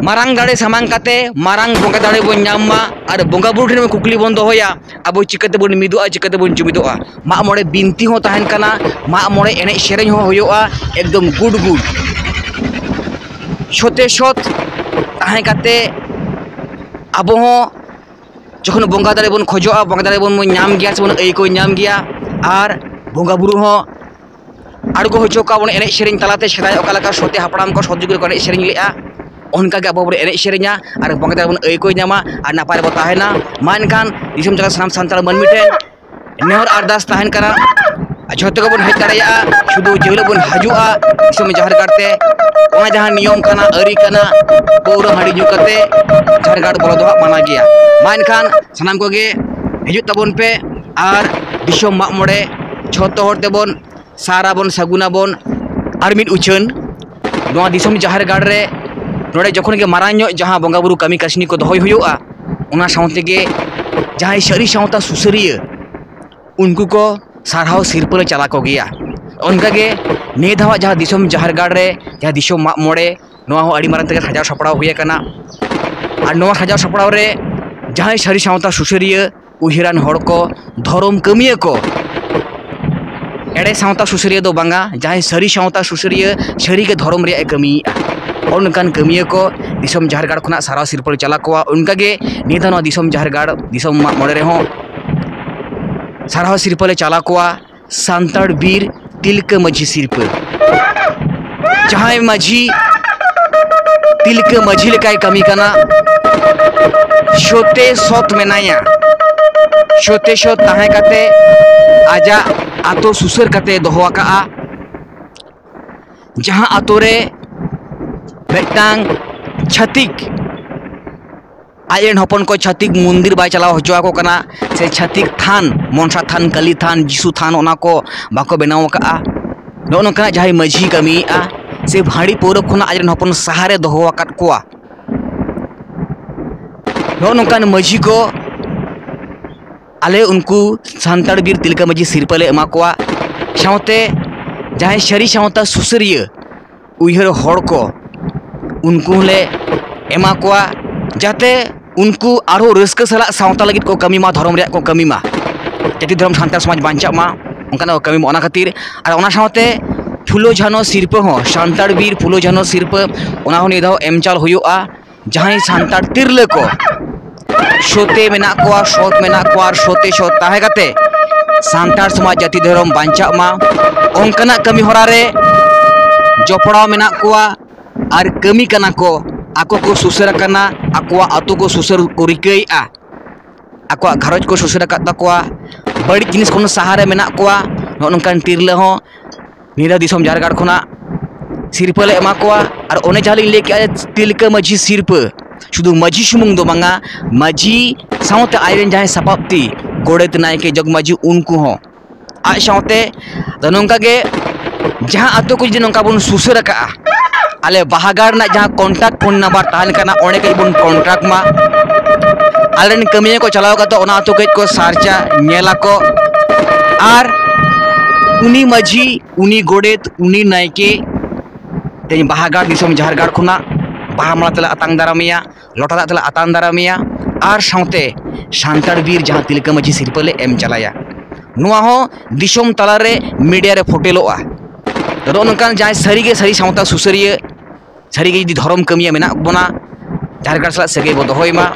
ᱢᱟᱨᱟᱝ ᱫᱟᱲᱮ ᱥᱟᱢᱟᱝ ᱠᱟᱛᱮ ᱢᱟᱨᱟᱝ ᱵᱚᱸᱜᱟ ᱫᱟᱲᱮ ᱵᱚᱱ ᱧᱟᱢ ᱢᱟ᱾ ᱟᱨ ᱵᱚᱸᱜᱟ ᱵᱩᱨᱩ ᱴᱷᱮᱱ ᱵᱚᱱ ᱠᱩᱠᱞᱤ ᱵᱚᱱ ᱫᱚᱦᱚᱭᱟ, ᱟᱵᱚ ᱪᱤᱠᱟᱹ ᱛᱮᱵᱚᱱ ᱢᱤᱫᱚᱜᱼᱟ, ᱪᱤᱠᱟᱹ ᱛᱮᱵᱚᱱ ᱡᱩᱢᱤᱫᱚᱜᱼᱟ᱾ ᱢᱟᱜ ᱢᱚᱬᱮ ᱵᱤᱱᱛᱤ ᱦᱚᱸ ᱛᱟᱦᱮᱱ ᱠᱟᱱᱟ, ᱢᱟᱜ ᱢᱚᱬᱮ ᱮᱱᱮᱡ ᱥᱮᱨᱮᱧ ᱦᱚᱸ ᱦᱩᱭᱩᱜᱼᱟ, ᱮᱠᱫᱚᱢ ᱜᱩᱰ ᱜᱩᱰ ᱥᱚᱛᱮ ᱥᱚᱛ ᱛᱟᱦᱮᱸ ᱠᱟᱛᱮ ᱟᱵᱚ ᱦᱚᱸ ᱡᱚᱠᱷᱚᱱ ᱵᱚᱸᱜᱟ ᱫᱟᱲᱮ ᱵᱚᱱ ᱠᱷᱚᱡᱚᱜᱼᱟ, ᱵᱚᱸᱜᱟ ᱫᱟᱲᱮ ᱵᱚᱱ ᱧᱟᱢ ᱜᱮᱭᱟ, ᱥᱮᱵᱚᱱ ᱟᱹᱭᱠᱟᱹᱣ ᱧᱟᱢ ᱜᱮᱭᱟ᱾ ᱟᱨ ᱵᱚᱸᱜᱟ ᱵᱩᱨᱩ ᱦᱚᱸ ᱟᱬᱜᱚ ᱦᱚᱪᱚ ᱠᱚᱣᱟ ᱵᱚᱱ ᱮᱱᱮᱡ ᱥᱮᱨᱮᱧ ᱛᱟᱞᱟᱛᱮ, ᱥᱮᱫᱟᱭ ᱚᱠᱟ ᱞᱮᱠᱟ ᱥᱚᱛᱮ ᱦᱟᱯᱲᱟᱢ ᱠᱚ ᱥᱚᱛ ᱡᱩᱜᱽ ᱨᱮᱠᱚ ᱮᱱᱮᱡ ᱥᱮᱨᱮᱧ ᱞᱮᱫᱼᱟ, ᱚᱱᱠᱟ ᱜᱮ ᱟᱵᱚ ᱵᱚᱱ ᱮᱱᱮᱡ ᱥᱮᱨᱮᱧᱟ ᱟᱨ ᱵᱚᱸᱜᱟ ᱫᱟᱲᱮ ᱵᱚᱱ ᱟᱹᱭᱠᱟᱹᱣ ᱧᱟᱢᱟ ᱟᱨ ᱱᱟᱯᱟᱭ ᱨᱮᱵᱚ ᱛᱟᱦᱮᱱᱟ᱾ ᱢᱟ ᱮᱱᱠᱷᱟᱱ ᱫᱤᱥᱚᱢ ᱡᱟᱠᱟᱛ ᱥᱟᱱᱟᱢ ᱥᱟᱱᱛᱟᱲ ᱢᱟᱹᱱᱢᱤ ᱴᱷᱮᱱ ᱱᱮᱦᱚᱨ ᱟᱨᱫᱟᱥ ᱛᱟᱦᱮᱱ ᱠᱟᱱᱟ, ᱡᱷᱚᱛᱚ ᱜᱮᱵᱚᱱ ᱦᱮᱡ ᱫᱟᱲᱮᱭᱟᱜᱼᱟ, ᱥᱩᱫᱷᱩ ᱡᱮ ᱦᱤᱞᱳᱜ ᱵᱚᱱ ᱦᱤᱡᱩᱜᱼᱟ ᱫᱤᱥᱚᱢ ᱡᱟᱦᱮᱨ ᱜᱟᱲ ᱛᱮ, ᱚᱱᱟ ᱡᱟᱦᱟᱸ ᱱᱤᱭᱚᱢ ᱠᱟᱱᱟ, ᱟᱹᱨᱤ ᱠᱟᱱᱟ, ᱯᱟᱹᱣᱨᱟᱹ ᱦᱟᱺᱰᱤ ᱧᱩ ᱠᱟᱛᱮ ᱡᱟᱦᱮᱨ ᱜᱟᱲ ᱵᱚᱞᱚ ᱫᱚ ᱦᱟᱸᱜ ᱢᱟᱱᱟ ᱜᱮᱭᱟ᱾ ᱢᱟ ᱮᱱᱠᱷᱟᱱ ᱥᱟᱱᱟᱢ ᱠᱚᱜᱮ ᱦᱤᱡᱩᱜ ᱛᱟᱵᱚᱱ ᱯᱮ ᱟᱨ ᱫᱤᱥᱚᱢ ᱢᱟᱜ ᱢᱚᱬᱮ ᱡᱷᱚᱛᱚ ᱦᱚᱲ ᱛᱮᱵᱚᱱ ᱥᱟᱨ ᱟᱵᱚᱱ, ᱥᱟᱹᱜᱩᱱ ᱟᱵᱚᱱ᱾ ᱟᱨ ᱢᱤᱫ ᱩᱪᱷᱟᱹᱱ, ᱱᱚᱣᱟ ᱫᱤᱥᱚᱢ ᱡᱟᱦᱮᱨ ᱜᱟᱲ ᱨᱮ ᱱᱚᱰᱮ ᱡᱚᱠᱷᱚᱱ ᱜᱮ ᱢᱟᱨᱟᱝ ᱧᱚᱜ ᱡᱟᱦᱟᱸ ᱵᱚᱸᱜᱟ ᱵᱩᱨᱩ ᱠᱟᱹᱢᱤ ᱠᱟᱹᱥᱱᱤ ᱠᱚ ᱫᱚᱦᱚᱭ ᱦᱩᱭᱩᱜᱼᱟ, ᱚᱱᱟ ᱥᱟᱶ ᱛᱮᱜᱮ ᱡᱟᱦᱟᱸᱭ ᱥᱟᱹᱨᱤ ᱥᱟᱶᱛᱟ ᱥᱩᱥᱟᱹᱨᱤᱭᱟᱹ, ᱩᱱᱠᱩ ᱠᱚ ᱥᱟᱨᱦᱟᱣ ᱥᱤᱨᱯᱟᱹ ᱞᱮ ᱪᱟᱞᱟ ᱠᱚᱜᱮᱭᱟ᱾ ᱚᱱᱠᱟᱜᱮ ᱱᱤᱭᱟᱹ ᱫᱷᱟᱣᱟᱜ ᱡᱟᱦᱟᱸ ᱫᱤᱥᱚᱢ ᱡᱟᱦᱮᱨ ᱜᱟᱲ ᱨᱮ ᱡᱟᱦᱟᱸ ᱫᱤᱥᱚᱢ ᱢᱟᱜ ᱢᱚᱬᱮ, ᱱᱚᱣᱟ ᱦᱚᱸ ᱟᱹᱰᱤ ᱢᱟᱨᱟᱝ ᱛᱮᱜᱮ ᱥᱟᱡᱟᱣ ᱥᱟᱯᱲᱟᱣ ᱦᱩᱭ ᱟᱠᱟᱱᱟ᱾ ᱟᱨ ᱱᱚᱣᱟ ᱥᱟᱡᱟᱣ ᱥᱟᱯᱲᱟᱣ ᱨᱮ ᱡᱟᱦᱟᱸᱭ ᱥᱟᱹᱨᱤ ᱥᱟᱶᱛᱟ ᱥᱩᱥᱟᱹᱨᱤᱭᱟᱹ, ᱩᱭᱦᱟᱹᱨᱟᱱ ᱦᱚᱲ ᱠᱚ, ᱫᱷᱚᱨᱚᱢ ᱠᱟᱹᱢᱤᱭᱟᱹ ᱠᱚ, ᱮᱲᱮ ᱥᱟᱶᱛᱟ ᱥᱩᱥᱟᱹᱨᱤᱭᱟᱹ ᱫᱚ ᱵᱟᱝᱟ, ᱡᱟᱦᱟᱸᱭ ᱥᱟᱹᱨᱤ ᱥᱟᱶᱛᱟ ᱥᱩᱥᱟᱹᱨᱤᱭᱟᱹ, ᱥᱟᱹᱨᱤ ᱜᱮ ᱫᱷᱚᱨᱚᱢ ᱨᱮᱭᱟᱜ ᱮ ᱠᱟᱹᱢᱤᱭᱮᱫᱼᱟ, ᱚᱱᱠᱟᱱ ᱠᱟᱹᱢᱤᱭᱟᱹ ᱠᱚ ᱫᱤᱥᱚᱢ ᱡᱟᱦᱮᱨ ᱜᱟᱲ ᱠᱷᱚᱱᱟᱜ ᱥᱟᱨᱦᱟᱣ ᱥᱤᱨᱯᱟᱹ ᱞᱮ ᱪᱟᱞᱟ ᱠᱚᱣᱟ᱾ ᱚᱱᱠᱟᱜᱮ ᱱᱤᱭᱟᱹ ᱫᱷᱟᱣ ᱱᱚᱣᱟ ᱫᱤᱥᱚᱢ ᱡᱟᱦᱮᱨ ᱜᱟᱲ ᱫᱤᱥᱚᱢ ᱢᱟᱜ ᱢᱚᱬᱮ ᱨᱮᱦᱚᱸ ᱥᱟᱨᱦᱟᱣ ᱥᱤᱨᱯᱟᱹ ᱞᱮ ᱪᱟᱞᱟ ᱠᱚᱣᱟ᱾ ᱥᱟᱱᱛᱟᱲ ᱵᱤᱨ ᱛᱤᱞᱠᱟᱹ ᱢᱟᱹᱡᱷᱤ ᱥᱤᱨᱯᱟᱹ᱾ ᱡᱟᱦᱟᱸᱭ ᱢᱟᱹᱡᱷᱤ ᱛᱤᱞᱠᱟᱹ ᱢᱟᱹᱡᱷᱤ ᱞᱮᱠᱟᱭ ᱠᱟᱹᱢᱤ ᱠᱟᱱᱟ, ᱥᱚᱛᱮ ᱥᱚᱛ ᱢᱮᱱᱟᱭᱟ, ᱥᱚᱛᱮ ᱥᱚᱛ ᱛᱟᱦᱮᱸ ᱠᱟᱛᱮ ᱟᱡᱟᱜ ᱟᱛᱳ ᱥᱩᱥᱟᱹᱨ ᱠᱟᱛᱮ ᱫᱚᱦᱚ ᱟᱠᱟᱫᱼᱟ᱾ ᱡᱟᱦᱟᱸ ᱟᱛᱳ ᱨᱮ ᱢᱤᱫᱴᱟᱝ ᱪᱷᱟᱹᱛᱤᱠ ᱟᱡ ᱨᱮᱱ ᱦᱚᱯᱚᱱ ᱠᱚ ᱪᱷᱟᱹᱛᱤᱠ ᱢᱚᱱᱫᱤᱨ ᱵᱟᱭ ᱪᱟᱞᱟᱣ ᱦᱚᱪᱚ ᱟᱠᱚ ᱠᱟᱱᱟ, ᱥᱮ ᱪᱷᱟᱹᱛᱤᱠ ᱛᱷᱟᱱ, ᱢᱚᱱᱥᱟ ᱛᱷᱟᱱ, ᱠᱟᱹᱞᱤ ᱛᱷᱟᱱ, ᱡᱤᱥᱩ ᱛᱷᱟᱱ, ᱚᱱᱟ ᱠᱚ ᱵᱟᱠᱚ ᱵᱮᱱᱟᱣ ᱟᱠᱟᱫᱼᱟ᱾ ᱱᱚᱜᱼᱚ ᱱᱚᱝᱠᱟᱱᱟᱜ ᱡᱟᱦᱟᱸᱭ ᱢᱟᱹᱡᱷᱤ ᱠᱟᱹᱢᱤᱭᱮᱫᱼᱟ, ᱥᱮ ᱦᱟᱺᱰᱤ ᱯᱟᱹᱣᱨᱟᱹ ᱠᱷᱚᱱᱟᱜ ᱟᱡ ᱨᱮᱱ ᱦᱚᱯᱚᱱ ᱥᱟᱦᱟᱨᱮ ᱫᱚᱦᱚ ᱟᱠᱟᱫ ᱠᱚᱣᱟ, ᱱᱚᱜᱼᱚ ᱱᱚᱝᱠᱟᱱ ᱢᱟᱹᱡᱷᱤ ᱠᱚ ᱟᱞᱮ ᱩᱱᱠᱩ ᱥᱟᱱᱛᱟᱲ ᱵᱤᱨ ᱛᱤᱞᱠᱟᱹ ᱢᱟᱹᱡᱷᱤ ᱥᱤᱨᱯᱟᱹ ᱞᱮ ᱮᱢᱟ ᱠᱚᱣᱟ᱾ ᱥᱟᱶᱛᱮ ᱡᱟᱦᱟᱸᱭ ᱥᱟᱹᱨᱤ ᱥᱟᱶᱛᱟ ᱥᱩᱥᱟᱹᱨᱤᱭᱟᱹ ᱩᱭᱦᱟᱹᱨ ᱦᱚᱲ ᱠᱚ, ᱩᱱᱠᱩ ᱦᱚᱸᱞᱮ ᱮᱢᱟ ᱠᱚᱣᱟ, ᱡᱟᱛᱮ ᱩᱱᱠᱩ ᱟᱨᱦᱚᱸ ᱨᱟᱹᱥᱠᱟᱹ ᱥᱟᱞᱟᱜ ᱥᱟᱶᱛᱟ ᱞᱟᱹᱜᱤᱫ ᱠᱚ ᱠᱟᱹᱢᱤ ᱢᱟ, ᱫᱷᱚᱨᱚᱢ ᱨᱮᱭᱟᱜ ᱠᱚ ᱠᱟᱹᱢᱤ ᱢᱟ, ᱡᱟᱹᱛᱤ ᱫᱷᱚᱨᱚᱢ ᱥᱟᱱᱛᱟᱲ ᱥᱚᱢᱟᱡᱽ ᱵᱟᱧᱪᱟᱜ ᱢᱟ, ᱚᱱᱠᱟᱱᱟᱜ ᱠᱚ ᱠᱟᱹᱢᱤ ᱢᱟ᱾ ᱚᱱᱟ ᱠᱷᱟᱹᱛᱤᱨ ᱟᱨ ᱚᱱᱟ ᱥᱟᱶᱛᱮ ᱯᱷᱩᱞᱳ ᱡᱷᱟᱱᱚ ᱥᱤᱨᱯᱟᱹ ᱦᱚᱸ, ᱥᱟᱱᱛᱟᱲ ᱵᱤᱨ ᱯᱷᱩᱞᱳ ᱡᱷᱟᱱᱚ ᱥᱤᱨᱯᱟᱹ, ᱚᱱᱟ ᱦᱚᱸ ᱱᱤᱭᱟᱹ ᱫᱷᱟᱣ ᱮᱢ ᱪᱟᱞ ᱦᱩᱭᱩᱜᱼᱟ᱾ ᱡᱟᱦᱟᱸᱭ ᱥᱟᱱᱛᱟᱲ ᱛᱤᱨᱞᱟᱹ ᱠᱚ ᱥᱚᱛᱮ ᱢᱮᱱᱟᱜ ᱠᱚᱣᱟ, ᱥᱚᱛ ᱢᱮᱱᱟᱜ ᱠᱚᱣᱟ ᱟᱨ ᱥᱚᱛᱮ ᱥᱚᱛ ᱛᱟᱦᱮᱸ ᱠᱟᱛᱮ ᱥᱟᱱᱛᱟᱲ ᱥᱚᱢᱟᱡᱽ ᱡᱟᱹᱛᱤ ᱫᱷᱚᱨᱚᱢ ᱵᱟᱧᱪᱟᱜ ᱢᱟ, ᱚᱱᱠᱟᱱᱟᱜ ᱠᱟᱹᱢᱤ ᱦᱚᱨᱟ ᱨᱮ ᱡᱚᱯᱲᱟᱣ ᱢᱮᱱᱟᱜ ᱠᱚᱣᱟ ᱟᱨ ᱠᱟᱹᱢᱤ ᱠᱟᱱᱟ ᱠᱚ᱾ ᱟᱠᱚ ᱠᱚ ᱥᱩᱥᱟᱹᱨ ᱟᱠᱟᱱᱟ, ᱟᱠᱚᱣᱟᱜ ᱟᱹᱛᱩ ᱠᱚ ᱥᱩᱥᱟᱹᱨ ᱠᱚ ᱨᱤᱠᱟᱹᱭᱮᱫᱼᱟ, ᱟᱠᱚᱣᱟᱜ ᱜᱷᱟᱨᱚᱸᱡᱽ ᱠᱚ ᱥᱩᱥᱟᱹᱨ ᱟᱠᱟᱫ ᱛᱟᱠᱚᱣᱟ, ᱵᱟᱹᱲᱤᱡ ᱡᱤᱱᱤᱥ ᱠᱷᱚᱱ ᱥᱟᱦᱟᱨᱮ ᱢᱮᱱᱟᱜ ᱠᱚᱣᱟ᱾ ᱱᱚᱜᱼᱚ ᱱᱚᱝᱠᱟᱱ ᱛᱤᱨᱞᱟᱹ ᱦᱚᱸ ᱱᱤᱭᱟᱹ ᱫᱷᱟᱣ ᱫᱤᱥᱚᱢ ᱡᱟᱦᱮᱨ ᱜᱟᱲ ᱠᱷᱚᱱᱟᱜ ᱥᱤᱨᱯᱟᱹ ᱞᱮ ᱮᱢᱟ ᱠᱚᱣᱟ᱾ ᱟᱨ ᱚᱱᱮ ᱡᱟᱦᱟᱸ ᱞᱤᱧ ᱞᱟᱹᱭ ᱠᱮᱜᱼᱟ, ᱛᱤᱞᱠᱟᱹ ᱢᱟᱹᱡᱷᱤ ᱥᱤᱨᱯᱟᱹ ᱥᱩᱫᱷᱩ ᱢᱟᱹᱡᱷᱤ ᱥᱩᱢᱩᱝ ᱫᱚ ᱵᱟᱝᱟ, ᱢᱟᱹᱡᱷᱤ ᱥᱟᱶᱛᱮ ᱟᱡᱨᱮᱱ ᱡᱟᱦᱟᱸᱭ ᱥᱟᱯᱟᱵ ᱛᱤ, ᱜᱚᱰᱮᱛ, ᱱᱟᱭᱠᱮ, ᱡᱚᱜᱽ ᱢᱟᱹᱡᱷᱤ, ᱩᱱᱠᱩ ᱦᱚᱸ᱾ ᱟᱡ ᱥᱟᱶᱛᱮ ᱟᱫᱚ ᱱᱚᱝᱠᱟ ᱜᱮ ᱡᱟᱦᱟᱸ ᱟᱛᱳ ᱠᱚ ᱡᱩᱫᱤ ᱱᱚᱝᱠᱟ ᱵᱚᱱ ᱥᱩᱥᱟᱹᱨ ᱟᱠᱟᱜᱼᱟ, ᱟᱞᱮ ᱵᱟᱦᱟᱜᱟᱲ ᱨᱮᱱᱟᱜ ᱡᱟᱦᱟᱸ ᱠᱚᱱᱴᱟᱠᱴ ᱯᱷᱳᱱ ᱱᱟᱢᱵᱟᱨ ᱛᱟᱦᱮᱱ ᱠᱟᱱᱟ, ᱚᱸᱰᱮ ᱠᱟᱹᱡ ᱵᱚᱱ ᱠᱚᱱᱴᱟᱠᱴ ᱢᱟ᱾ ᱟᱞᱮᱨᱮᱱ ᱠᱟᱹᱢᱤᱭᱟᱹ ᱠᱚ ᱪᱟᱞᱟᱣ ᱠᱟᱛᱮ ᱚᱱᱟ ᱟᱛᱳ ᱠᱟᱹᱡ ᱠᱚ ᱥᱟᱨᱪᱟ, ᱧᱮᱞ ᱟᱠᱚ᱾ ᱟᱨ ᱩᱱᱤ ᱢᱟᱹᱡᱷᱤ, ᱩᱱᱤ ᱜᱚᱰᱮᱛ, ᱩᱱᱤ ᱱᱟᱭᱠᱮ ᱛᱮᱦᱮᱧ ᱵᱟᱦᱟᱜᱟᱲ ᱫᱤᱥᱚᱢ ᱡᱟᱦᱮᱨ ᱜᱟᱲ ᱠᱷᱚᱱᱟᱜ ᱵᱟᱦᱟ ᱢᱟᱞᱟ ᱛᱮᱞᱮ ᱟᱛᱟᱝ ᱫᱟᱨᱟᱢᱮᱭᱟ, ᱞᱚᱴᱟ ᱫᱟᱜ ᱛᱮᱞᱮ ᱟᱛᱟᱝ ᱫᱟᱨᱟᱢᱮᱭᱟ᱾ ᱟᱨ ᱥᱟᱶᱛᱮ ᱥᱟᱱᱛᱟᱲ ᱵᱤᱨ ᱡᱟᱦᱟᱸ ᱛᱤᱞᱠᱟᱹ ᱢᱟᱹᱡᱷᱤ ᱥᱤᱨᱯᱟᱹ ᱞᱮ ᱮᱢ ᱪᱟᱞᱟᱭᱟ, ᱱᱚᱣᱟ ᱦᱚᱸ ᱫᱤᱥᱚᱢ ᱛᱟᱞᱟᱨᱮ ᱢᱤᱰᱤᱭᱟ ᱨᱮ ᱯᱷᱳᱴᱮᱞᱚᱜᱼᱟ᱾ ᱱᱚᱜᱼᱚ ᱱᱚᱝᱠᱟᱱ ᱡᱟᱦᱟᱸᱭ ᱥᱟᱹᱨᱤᱜᱮ ᱥᱟᱹᱨᱤ ᱥᱟᱶᱛᱟ ᱥᱩᱥᱟᱹᱨᱤᱭᱟᱹ, ᱥᱟᱹᱨᱤᱜᱮ ᱡᱩᱫᱤ ᱫᱷᱚᱨᱚᱢ ᱠᱟᱹᱢᱤᱭᱟᱹ ᱢᱮᱱᱟᱜ ᱵᱚᱱᱟ, ᱡᱟᱦᱮᱨ ᱜᱟᱲ ᱥᱟᱞᱟᱜ ᱥᱟᱹᱜᱟᱹᱭ ᱵᱚ ᱫᱚᱦᱚᱭ ᱢᱟ᱾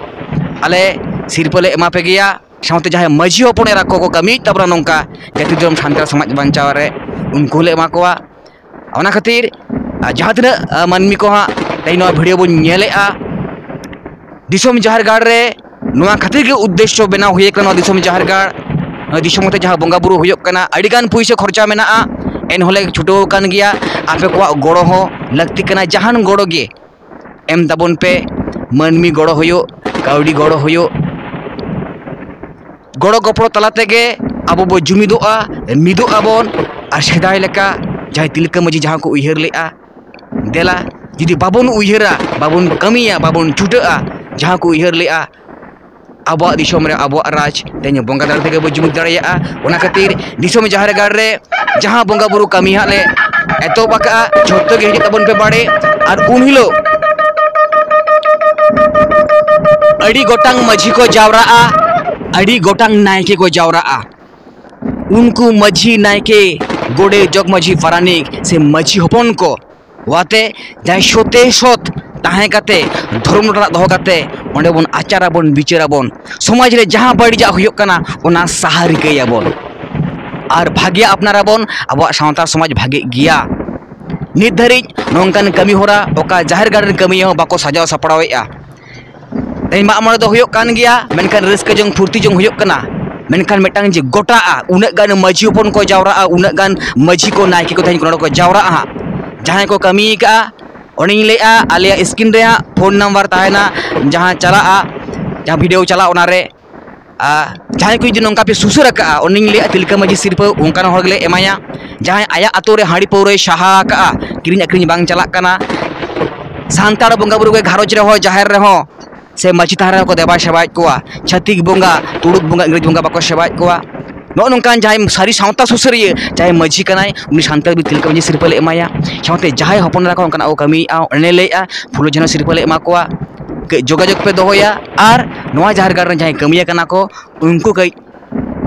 ᱟᱞᱮ ᱥᱤᱨᱯᱟᱹ ᱞᱮ ᱮᱢᱟ ᱯᱮ ᱜᱮᱭᱟ᱾ ᱥᱟᱶᱛᱮ ᱡᱟᱦᱟᱸᱭ ᱢᱟᱹᱡᱷᱤ ᱦᱚᱯᱚᱱ ᱮᱨᱟ ᱠᱚᱠᱚ ᱠᱟᱹᱢᱤᱭᱮᱫ ᱛᱟᱵᱚᱱᱟ ᱱᱚᱝᱠᱟ ᱡᱟᱹᱛᱤ ᱫᱷᱚᱨᱚᱢ ᱥᱟᱱᱛᱟᱲ ᱥᱚᱢᱟᱡᱽ ᱵᱟᱧᱪᱟᱣ ᱨᱮ, ᱩᱱᱠᱩ ᱦᱚᱸᱞᱮ ᱮᱢᱟ ᱠᱚᱣᱟ᱾ ᱚᱱᱟ ᱠᱷᱟᱹᱛᱤᱨ, ᱟᱨ ᱡᱟᱦᱟᱸ ᱛᱤᱱᱟᱹᱜ, ᱟᱨ, ᱢᱟᱹᱱᱢᱤ ᱠᱚ ᱦᱟᱸᱜ ᱛᱮᱦᱮᱧ ᱱᱚᱣᱟ ᱵᱷᱤᱰᱤᱭᱳ ᱵᱚᱱ ᱧᱮᱞᱮᱫᱼᱟ, ᱫᱤᱥᱚᱢ ᱡᱟᱦᱮᱨ ᱜᱟᱲ ᱨᱮ ᱱᱚᱣᱟ ᱠᱷᱟᱹᱛᱤᱨ ᱜᱮ ᱩᱫᱽᱫᱮᱥᱥᱚ ᱵᱮᱱᱟᱣ ᱦᱩᱭ ᱠᱟᱱᱟ, ᱱᱚᱣᱟ ᱫᱤᱥᱚᱢ ᱡᱟᱦᱮᱨ ᱜᱟᱲ, ᱱᱚᱣᱟ ᱫᱤᱥᱚᱢ ᱠᱟᱛᱮ ᱡᱟᱦᱟᱸ ᱵᱚᱸᱜᱟ ᱵᱩᱨᱩ ᱦᱩᱭᱩᱜ ᱠᱟᱱᱟ, ᱟᱹᱰᱤᱜᱟᱱ ᱯᱩᱭᱥᱟᱹ ᱠᱷᱚᱨᱪᱟ ᱢᱮᱱᱟᱜᱼᱟ, ᱮᱱᱦᱚᱸᱞᱮ ᱪᱷᱩᱴᱟᱹᱣ ᱟᱠᱟᱱ ᱜᱮᱭᱟ᱾ ᱟᱯᱮ ᱠᱚᱣᱟᱜ ᱜᱚᱲᱚ ᱦᱚᱸ ᱞᱟᱹᱠᱛᱤ ᱠᱟᱱᱟ, ᱡᱟᱦᱟᱱ ᱜᱚᱲᱚ ᱜᱮ ᱮᱢ ᱛᱟᱵᱚᱱ ᱯᱮ, ᱢᱟᱹᱱᱢᱤ ᱜᱚᱲᱚ ᱦᱩᱭᱩᱜ, ᱠᱟᱹᱣᱰᱤ ᱜᱚᱲᱚ ᱦᱩᱭᱩᱜ, ᱜᱚᱲᱚ ᱜᱚᱯᱚᱲᱚ ᱛᱟᱞᱟ ᱛᱮᱜᱮ ᱟᱵᱚ ᱵᱚ ᱡᱩᱢᱤᱫᱚᱜᱼᱟ, ᱢᱤᱫᱚᱜ ᱟᱵᱚᱱ᱾ ᱟᱨ ᱥᱮᱫᱟᱭ ᱞᱮᱠᱟ ᱡᱟᱦᱟᱸᱭ ᱛᱤᱞᱠᱟᱹ ᱢᱟᱹᱡᱷᱤ ᱡᱟᱦᱟᱸ ᱠᱚ ᱩᱭᱦᱟᱹᱨ ᱞᱮᱜᱼᱟ, ᱫᱮᱞᱟ ᱡᱩᱫᱤ ᱵᱟᱵᱚᱱ ᱩᱭᱦᱟᱹᱨᱟ, ᱵᱟᱵᱚᱱ ᱠᱟᱹᱢᱤᱭᱟ, ᱵᱟᱵᱚᱱ ᱪᱷᱩᱴᱟᱹᱜᱼᱟ, ᱡᱟᱦᱟᱸ ᱠᱚ ᱩᱭᱦᱟᱹᱨ ᱞᱮᱜᱼᱟ, ᱟᱵᱚᱣᱟᱜ ᱫᱤᱥᱚᱢ ᱨᱮ ᱟᱵᱚᱣᱟᱜ ᱨᱟᱡᱽ ᱛᱮᱦᱮᱧ ᱵᱚᱸᱜᱟ ᱫᱟᱲᱮ ᱛᱮᱜᱮ ᱵᱚ ᱡᱩᱢᱤᱫ ᱫᱟᱲᱮᱭᱟᱜᱼᱟ᱾ ᱚᱱᱟ ᱠᱷᱟᱹᱛᱤᱨ ᱫᱤᱥᱚᱢ ᱡᱟᱦᱮᱨ ᱜᱟᱲ ᱨᱮ ᱡᱟᱦᱟᱸ ᱵᱚᱸᱜᱟ ᱵᱩᱨᱩ ᱠᱟᱹᱢᱤ ᱦᱟᱸᱜ ᱞᱮ ᱮᱛᱚᱦᱚᱵ ᱟᱠᱟᱫᱼᱟ, ᱡᱷᱚᱛᱚ ᱜᱮ ᱦᱤᱡᱩᱜ ᱛᱟᱵᱚᱱ ᱯᱮ ᱵᱟᱲᱮ᱾ ᱟᱨ ᱩᱱ ᱦᱤᱞᱳᱜ ᱟᱹᱰᱤ ᱜᱚᱴᱟᱝ ᱢᱟᱹᱡᱷᱤ ᱠᱚ ᱡᱟᱣᱨᱟᱜᱼᱟ, ᱟᱹᱰᱤ ᱜᱚᱴᱟᱝ ᱱᱟᱭᱠᱮ ᱠᱚ ᱡᱟᱣᱨᱟᱜᱼᱟ᱾ ᱩᱱᱠᱩ ᱢᱟᱹᱡᱷᱤ, ᱱᱟᱭᱠᱮ, ᱜᱚᱰᱮᱛ, ᱡᱚᱜᱽ ᱢᱟᱹᱡᱷᱤ, ᱯᱟᱨᱟᱱᱤᱠ ᱥᱮ ᱢᱟᱹᱡᱷᱤ ᱦᱚᱯᱚᱱ ᱠᱚ ᱟᱛᱮ ᱡᱟᱦᱟᱸᱭ ᱥᱚᱛᱮ ᱥᱚᱛ ᱛᱟᱦᱮᱸ ᱠᱟᱛᱮ, ᱫᱷᱚᱨᱚᱢ ᱨᱮᱱᱟᱜ ᱫᱚᱦᱚ ᱠᱟᱛᱮ ᱚᱸᱰᱮ ᱵᱚᱱ ᱟᱪᱟᱨᱟᱵᱚᱱ, ᱵᱤᱪᱟᱹᱨᱟᱵᱚᱱ, ᱥᱚᱢᱟᱡᱽ ᱨᱮ ᱡᱟᱦᱟᱸ ᱵᱟᱹᱲᱤᱡᱟᱜ ᱦᱩᱭᱩᱜ ᱠᱟᱱᱟ ᱚᱱᱟ ᱥᱟᱦᱟ ᱨᱤᱠᱟᱹᱭᱟᱵᱚᱱ ᱟᱨ ᱵᱷᱟᱜᱮᱭᱟᱜ ᱟᱯᱱᱟᱨᱟᱵᱚᱱ᱾ ᱟᱵᱚᱣᱟᱜ ᱥᱟᱶᱛᱟ ᱥᱚᱢᱟᱡᱽ ᱵᱷᱟᱜᱮᱜ ᱜᱮᱭᱟ᱾ ᱱᱤᱛ ᱫᱷᱟᱹᱨᱤᱡ ᱱᱚᱝᱠᱟᱱ ᱠᱟᱹᱢᱤ ᱦᱚᱨᱟ ᱚᱠᱟ ᱡᱟᱦᱮᱨ ᱜᱟᱲ ᱨᱮᱱ ᱠᱟᱹᱢᱤᱭᱟᱹ ᱦᱚᱸ ᱵᱟᱠᱚ ᱥᱟᱡᱟᱣ ᱥᱟᱯᱲᱟᱣᱮᱫᱼᱟ᱾ ᱛᱮᱦᱮᱧ ᱢᱟᱜ ᱢᱚᱬᱮ ᱫᱚ ᱦᱩᱭᱩᱜ ᱠᱟᱱ ᱜᱮᱭᱟ, ᱢᱮᱱᱠᱷᱟᱱ ᱨᱟᱹᱥᱠᱟᱹ ᱡᱚᱝ, ᱯᱷᱩᱨᱛᱤ ᱡᱚᱝ ᱦᱩᱭᱩᱜ ᱠᱟᱱᱟ, ᱢᱮᱱᱠᱷᱟᱱ ᱢᱤᱫᱴᱟᱝ ᱡᱮ ᱜᱚᱴᱟᱜᱼᱟ, ᱩᱱᱟᱹᱜ ᱜᱟᱱ ᱢᱟᱹᱡᱷᱤ ᱦᱚᱯᱚᱱ ᱠᱚ ᱡᱟᱣᱨᱟᱜᱼᱟ, ᱩᱱᱟᱹᱜ ᱜᱟᱱ ᱢᱟᱹᱡᱷᱤ ᱠᱚ, ᱱᱟᱭᱠᱮ ᱠᱚ ᱛᱮᱦᱮᱧ ᱠᱚ ᱱᱚᱰᱮ ᱠᱚ ᱡᱟᱣᱨᱟᱜᱼᱟ ᱦᱟᱸᱜ, ᱡᱟᱦᱟᱸᱭ ᱠᱚ ᱠᱟᱹᱢᱤ ᱟᱠᱟᱫᱼᱟ, ᱚᱱᱮᱧ ᱞᱟᱹᱭᱮᱫᱼᱟ, ᱟᱞᱮᱭᱟᱜ screen ᱨᱮ ᱦᱟᱸᱜ ᱯᱷᱳᱱ ᱱᱟᱢᱵᱟᱨ ᱛᱟᱦᱮᱱᱟ, ᱡᱟᱦᱟᱸ ᱪᱟᱞᱟᱜᱼᱟ, ᱡᱟᱦᱟᱸ video ᱪᱟᱞᱟᱜᱼᱟ, ᱚᱱᱟᱨᱮ ᱟᱨ ᱡᱟᱦᱟᱸᱭ ᱠᱚ ᱡᱩᱫᱤ ᱱᱚᱝᱠᱟ ᱯᱮ ᱥᱩᱥᱟᱹᱨ ᱟᱠᱟᱜᱼᱟ, ᱩᱱᱤᱧ ᱞᱟᱹᱭᱟ ᱛᱤᱞᱠᱟᱹ ᱢᱟᱹᱡᱷᱤ ᱥᱤᱨᱯᱟᱹ ᱚᱱᱠᱟᱱ ᱦᱚᱲ ᱜᱮᱞᱮ ᱮᱢᱟᱭᱟ᱾ ᱡᱟᱦᱟᱸᱭ ᱟᱭᱟᱜ ᱟᱛᱳ ᱨᱮ ᱦᱟᱺᱰᱤ ᱯᱟᱹᱣᱨᱟᱹᱭ ᱥᱟᱦᱟ ᱟᱠᱟᱜᱼᱟ, ᱠᱤᱨᱤᱧ ᱟᱹᱠᱷᱨᱤᱧ ᱵᱟᱝ ᱪᱟᱞᱟᱜ ᱠᱟᱱᱟ, ᱥᱟᱱᱛᱟᱲ ᱵᱚᱸᱜᱟ ᱵᱩᱨᱩ ᱜᱮ ᱜᱷᱟᱨᱚᱸᱡᱽ ᱨᱮᱦᱚᱸ, ᱡᱟᱦᱮᱨ ᱨᱮᱦᱚᱸ ᱥᱮ ᱢᱟᱹᱡᱷᱤ ᱛᱷᱟᱱ ᱨᱮᱦᱚᱸ ᱠᱚ ᱫᱮᱵᱟ ᱥᱮᱵᱟᱭᱮᱫ ᱠᱚᱣᱟ, ᱪᱷᱟᱹᱛᱤᱠ ᱵᱚᱸᱜᱟ, ᱛᱩᱲᱩᱠ ᱵᱚᱸᱜᱟ, ᱤᱝᱨᱮᱡᱽ ᱵᱚᱸᱜᱟ ᱵᱟᱠᱚ ᱥᱮᱵᱟᱭᱮᱫ ᱠᱚᱣᱟ᱾ ᱱᱚᱜᱼᱚ ᱱᱚᱝᱠᱟᱱ ᱡᱟᱦᱟᱸᱭ ᱥᱟᱹᱨᱤ ᱥᱟᱶᱛᱟ ᱥᱩᱥᱟᱹᱨᱤᱭᱟᱹ, ᱡᱟᱦᱟᱸᱭ ᱢᱟᱹᱡᱷᱤ ᱠᱟᱱᱟᱭ, ᱩᱱᱤ ᱥᱟᱱᱛᱟᱲ ᱵᱤᱨ ᱛᱤᱞᱠᱟᱹ ᱢᱟᱹᱡᱷᱤ ᱥᱤᱨᱯᱟᱹ ᱞᱮ ᱮᱢᱟᱭᱟ᱾ ᱥᱟᱶᱛᱮ ᱡᱟᱦᱟᱸᱭ ᱦᱚᱯᱚᱱ ᱮᱨᱟ ᱠᱚ ᱚᱱᱠᱟᱱᱟᱜ ᱠᱚ ᱠᱟᱹᱢᱤᱭᱮᱫᱼᱟ, ᱚᱱᱮ ᱞᱟᱹᱭᱮᱫᱼᱟ, ᱯᱷᱩᱞᱳ ᱡᱷᱟᱱᱳ ᱥᱤᱨᱯᱟᱹ ᱞᱮ ᱮᱢᱟ ᱠᱚᱣᱟ᱾ ᱠᱟᱹᱡ ᱡᱳᱜᱟᱡᱳᱜᱽ ᱯᱮ ᱫᱚᱦᱚᱭᱟ᱾ ᱟᱨ ᱱᱚᱣᱟ ᱡᱟᱦᱮᱨ ᱜᱟᱲ ᱨᱮᱱ ᱡᱟᱦᱟᱸᱭ ᱠᱟᱹᱢᱤᱭᱟᱹ ᱠᱟᱱᱟ ᱠᱚ, ᱩᱱᱠᱩ ᱠᱟᱹᱡ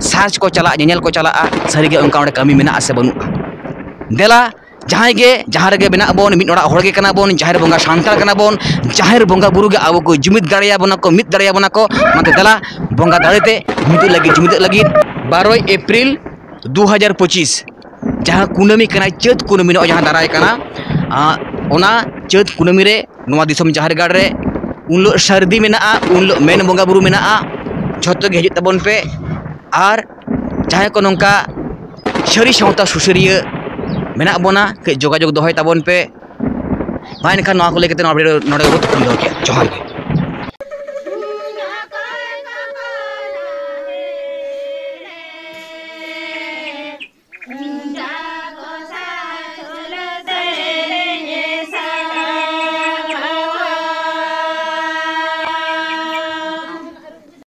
search ᱠᱚ ᱪᱟᱞᱟᱜᱼᱟ, ᱧᱮᱧᱮᱞ ᱠᱚ ᱪᱟᱞᱟᱜᱼᱟ, ᱥᱟᱹᱨᱤᱜᱮ ᱚᱱᱠᱟ ᱚᱸᱰᱮ ᱠᱟᱹᱢᱤ ᱢᱮᱱᱟᱜᱼᱟ ᱥᱮ ᱵᱟᱹᱱᱩᱜᱼᱟ᱾ ᱫᱮᱞᱟ, ᱡᱟᱦᱟᱸᱭ ᱜᱮ ᱡᱟᱦᱟᱸ ᱨᱮᱜᱮ ᱢᱮᱱᱟᱜ ᱵᱚᱱ, ᱢᱤᱫ ᱚᱲᱟᱜ ᱦᱚᱲ ᱜᱮ ᱠᱟᱱᱟ ᱵᱚᱱ, ᱡᱟᱦᱮᱨ ᱵᱚᱸᱜᱟ ᱥᱟᱱᱛᱟᱲ ᱠᱟᱱᱟ ᱵᱚᱱ, ᱡᱟᱦᱮᱨ ᱵᱚᱸᱜᱟ ᱵᱩᱨᱩ ᱜᱮ ᱟᱵᱚ ᱠᱚ ᱡᱩᱢᱤᱫ ᱫᱟᱲᱮᱭᱟᱵᱚᱱᱟ ᱠᱚ, ᱢᱤᱫ ᱫᱟᱲᱮᱭᱟᱵᱚᱱᱟ ᱠᱚ᱾ ᱚᱱᱟᱛᱮ ᱫᱮᱞᱟ, ᱵᱚᱸᱜᱟ ᱫᱟᱲᱮ ᱛᱮ ᱢᱤᱫᱚᱜ ᱞᱟᱹᱜᱤᱫ, ᱡᱩᱢᱤᱫᱚᱜ ᱞᱟᱹᱜᱤᱫ᱾ ᱵᱟᱨᱚᱭ ᱮᱯᱨᱤᱞ ᱫᱩ ᱦᱟᱡᱟᱨ ᱯᱚᱸᱪᱤᱥ, ᱡᱟᱦᱟᱸ ᱠᱩᱱᱟᱹᱢᱤ ᱠᱟᱱᱟ, ᱪᱟᱹᱛ ᱠᱩᱱᱟᱹᱢᱤ, ᱱᱚᱜᱼᱚᱭ ᱡᱟᱦᱟᱸ ᱫᱟᱨᱟᱭ ᱠᱟᱱᱟ, ᱟᱸ, ᱚᱱᱟ ᱪᱟᱹᱛ ᱠᱩᱱᱟᱹᱢᱤ ᱨᱮ ᱱᱚᱣᱟ ᱫᱤᱥᱚᱢ ᱡᱟᱦᱮᱨ ᱜᱟᱲ ᱨᱮ ᱩᱱ ᱦᱤᱞᱳᱜ ᱥᱟᱹᱨᱫᱤ ᱢᱮᱱᱟᱜᱼᱟ, ᱩᱱ ᱦᱤᱞᱳᱜ ᱢᱮᱱ ᱵᱚᱸᱜᱟ ᱵᱩᱨᱩ ᱢᱮᱱᱟᱜᱼᱟ᱾ ᱡᱷᱚᱛᱚ ᱜᱮ ᱦᱤᱡᱩᱜ ᱛᱟᱵᱚᱱ ᱯᱮ᱾ ᱟᱨ ᱡᱟᱦᱟᱸᱭ ᱠᱚ ᱱᱚᱝᱠᱟ ᱥᱟᱹᱨᱤ ᱥᱟᱶᱛᱟ ᱥᱩᱥᱟᱹᱨᱤᱭᱟᱹ ᱢᱮᱱᱟᱜ ᱵᱚᱱᱟ, ᱠᱟᱹᱡ ᱡᱳᱜᱟᱡᱳᱜᱽ ᱫᱚᱦᱚᱭ ᱛᱟᱵᱚᱱ ᱯᱮ᱾ ᱢᱟ ᱮᱱᱠᱷᱟᱱ ᱱᱚᱣᱟ ᱠᱚ ᱞᱟᱹᱭ ᱠᱟᱛᱮ ᱱᱚᱣᱟ video ᱱᱚᱰᱮ ᱜᱮᱵᱚ ᱛᱷᱩᱠᱟᱹᱢ ᱫᱚᱦᱚ ᱠᱮᱫᱼᱟ᱾ ᱡᱚᱦᱟᱨ ᱜᱮ᱾